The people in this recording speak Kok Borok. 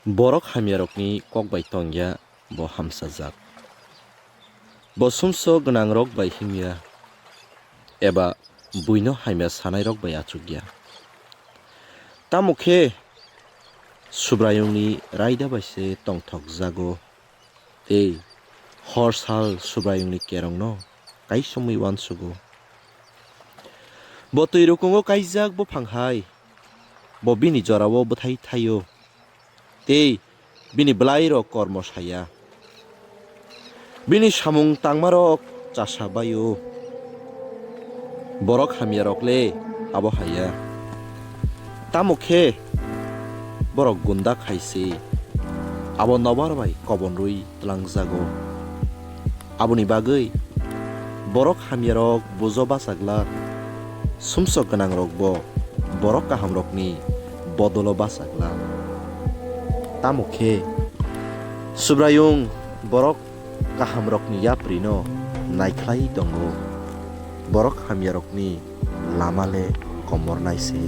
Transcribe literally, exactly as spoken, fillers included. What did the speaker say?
Borok hamyarokni kok bai tong ya, bo hamsajak. Bo sumsok gwnangrok bai him ya, eba buino hamya sanairok bai achuk ya. Tamo khe Subraiyungni raida bai se tongthokjago, tei hor sal Subraiyungni kerongno kaisomwi uansugo. Bo twi rukungo kaijak buphang hai, bo bini jorao bwthai thaio, tei bini bwlairok kormo saya. Bini samung tangmarok chasa bai-o, borok hamyarok le abo hai ya. Tamo khe borok gunda khai se abo nobar bai kobonrwi tlangjago. Aboni bagwi borok hamyarok bujo bacha glak, sumsok gwnangrokbo borok kahamrokni bodolo bacha glak. Tamo khe Subraiyung borok kahamrokni yaprino naikhlai tongo, borok hamyarokni lama le komornai se.